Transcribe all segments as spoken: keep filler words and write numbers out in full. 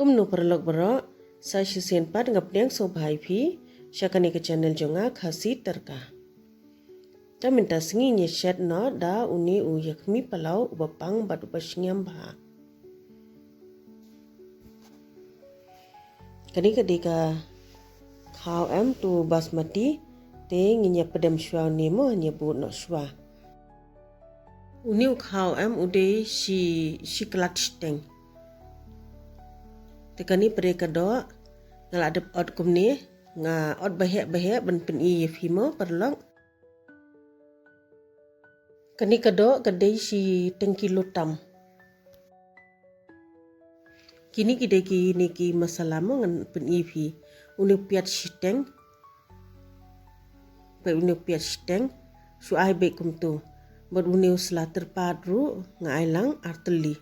Kumno paralok baroh, sa shisien pat nga pdiang sngewbha ïa phi sha kane ka channel jong nga, Khasi Tyrka. Te mynta sngi ngi shet noh da une u ïakhmi palaw uba pang bad uba shngiam bha. Kane ka dei ka khaw em, tu basmati, te ngin ïa pdem shuwa une mo, ngin ïa bud noh shuwa. Une u khaw em u dei shi, shi klat shiteng. Te kane pat ka doh, nga la dep ot kumne, nga ot baheh baheh ban pyni ïa phi mo paralok. Kane ka doh ka dei shiteng kilo tam. Kine ki dei kine ki masala mo ngan pyni phi. Une u piat shiteng. Peit une u piat shiteng. Shu ai beit kumtu. Bad une u sla tyrpad ruh nga ai lang ar tylli.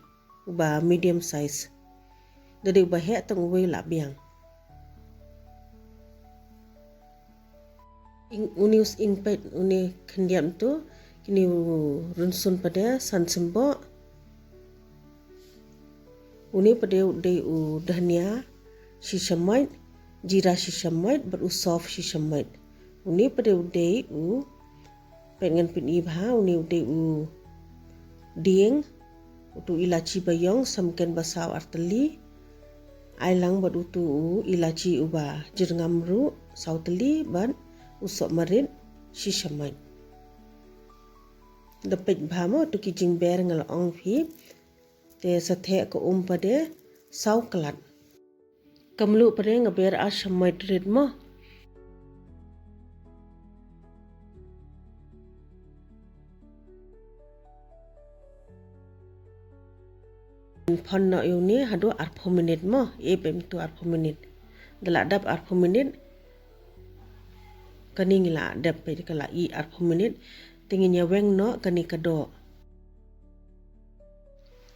Uba medium size. Da dei uba heh tang uwei la biang. Ing, une u sying peit, une khyndiat tu, kine u rynsun pat de san symboh. Une pat de u dei u dhania shi shamoit, jira shi shamoit, bad u sof shi shamoit. Une pat de u dei u, peit ngan pyni bha, une u dei u dieng, utu u ilachi ba ïong, samken ba saw ar tylli, ai lang bad utu u ilachi uba jyrngam ruh saw tylli, bad u sohmarit shi shamoit. Da peit bha mo, tu ki jingber nga la ong phi, te sa theh ka um pat de saw klat. Ka mluh pat de nga ber ar shamoit rit mo. Pon noh ïa une haduh arphew minit mo, ïa peit tu arphew minit. Da la dep arphew minit. Kane ngi la dep peit ka la ih arphew minit. Te ngin ïa weng noh kane ka doh.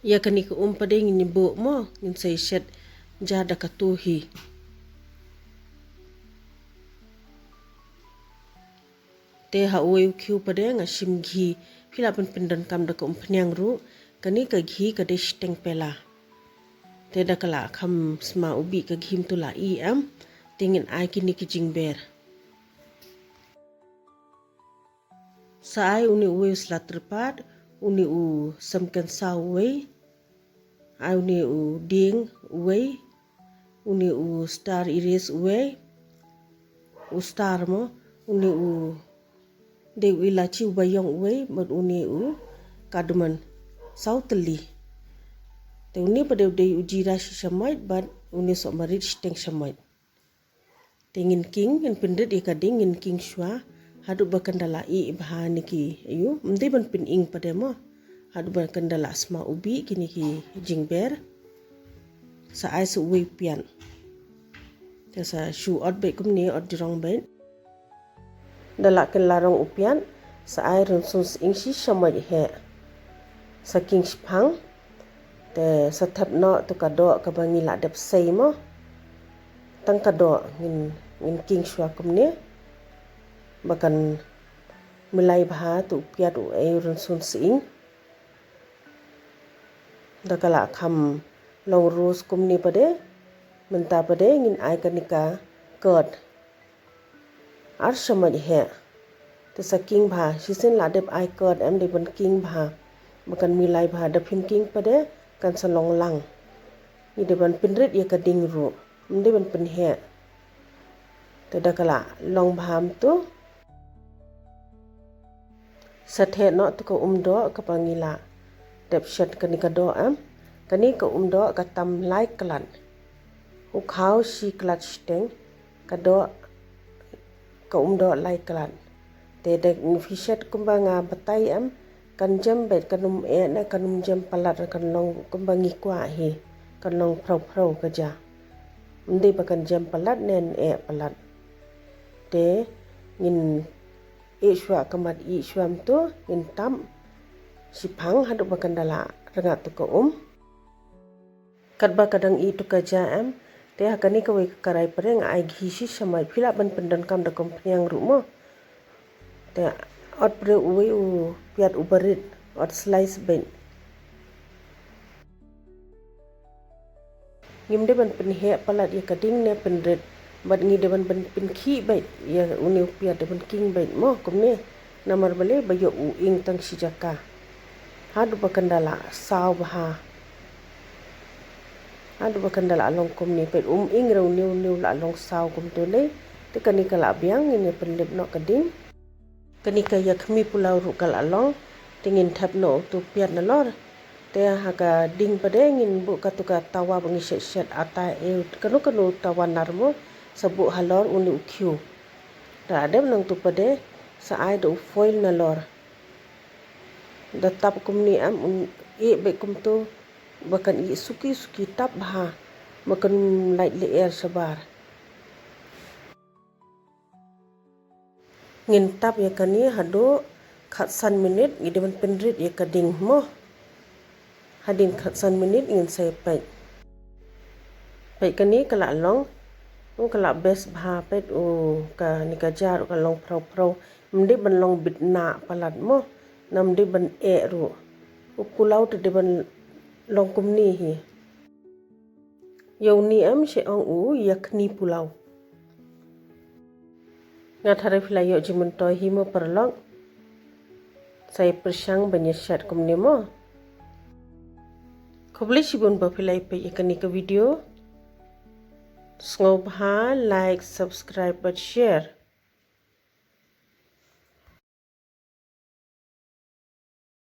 Ïa kane ka um pat de ngin ïa buh mo, ngin sa ïa shet ja da katu hi. Te ha uwei u khiew pat de nga shim ghi, phi lah ban pyndonkam da ka umphniang ruh, kane ka ghi ka dei shiteng pela. Te da ka la kham sma u bih ka ghi mynta la ih em, te ngin ai kine ki jingber. Sa ai une uwei u sla tyrpad, une u samken saw uwei, ai une u dieng uwei, une u star iris uwei, u star mo, une u dei u ilachi uba ïong uwei, bad une u cardamom saw tylli. Te une pat de u dei u jira shi shamoit, bad une sohmarit shiteng shamoit. Te ngin king, ngin pynrit ïa ka ding, ngin king shuwa, haduh ba kan da la ih bha ne ki, ayu, ym dei ban pyning pat de mo. Haduh ba kan da la sma u bih kine ki jingber. Sa ai sa uwei u piat. Te sa shu ot beit kumne, ot jrong beit. Da la kin la rong u piat, sa ai rynsun sying shi shamoit heh. Sa king shiphang, te sa thep noh tu ka doh kaba ngi la dep sei mo. Tang ka doh ngin, ngin king shuwa kumne. Ba kan milai bha tu u piat u ei u rynsun sying. Da ka la kham long roast kumne pat de, mynta pat de ngin ai kane ka curd. Ar shamoit heh. Te sa king bha, shisien la dep ai curd em, dei ban king bha. Ba kan milai bha, da phim king pat de kan sa long lang. Ngi dei ban pynrit ïa ka ding ruh. Ym dei ban pynheh. Te da ka la long bha mynta. Sa theh noh tu ka um doh kaba ngi la dep shet kane ka doh em. Kane ka um doh ka tam lai klat. U khaw shi klat shiteng, ka doh, ka um doh lai klat. Te da ngi phi shet kumba nga batai em, kan jem beit, kan ym eh ne kan ym jem palat, kan long kumba ngi kwah hi, kan long phrew phrew ka ja. Ym dei ba kan jem palat ne eh palat. Te ngin ih shuwa ka mat ih shuwa mynta, ngin tap shiphang haduh ba kan da la rngat tu ka um. Katba ka dang ih tu ka ja em, te ha kane kawei ka karai pat de nga ai ghi shi shamoit, phi lah ban pyndonkam da ka umphniang ruh mo. Te ot pat de uwei u piat uba rit, ot slice beit. Ngim dei ban pynheh palat ïa ka ding ne pynrit, bad ngi dei ban pynkhih beit ïa une u piat, dei ban king beit mo kumne. Namar balei? Ba ïoh u ing tang shi jaka. Haduh ba kan da la saw bha. Haduh ba kan da la long kumne, peit um ing ruh, une u, une u la long saw kumto ne. Te kane ka la biang, ngin ïa pynlip noh ka ding. Kane ka ïa khmih pulao ruh ka la long, te ngin thep noh uto u piat nalor. Te ha ka ding pat de ngin buh katu ka tawa ba ngi shet shet ata, eh, kano kano tawa nar mo, sa buh halor une u khiew. Da dep nangtu pat de, sa ai da u foil nalor. Da tap kumne em, un ih beit kumto, ba kan ih suki suki tap bha, ba kan lait lyer shabar. Ngin tap ïa kane haduh khatsan minit, ngi dei ban pynrit ïa ka ding mo. Hadien khatsan minit ngin sa ïa peit. Peit kane ka la long, u ka la best bha, peit u kane ka jar u ka long phrew phrew. Ym dei ban long bit nah palat mo, ne ym dei ban eh ruh. U pulao te dei ban long kumne hi. Ïa une em shi ong u ïa khmih pulao. Nga tharai phi la ïoh jingmyntoi hi mo paralok. Sa ïa pyrshang ban ïa shet kumne mo. Khublei shibun ba phi la ïa peit ïa kane ka video. Sngewbha like, subscribe bad share.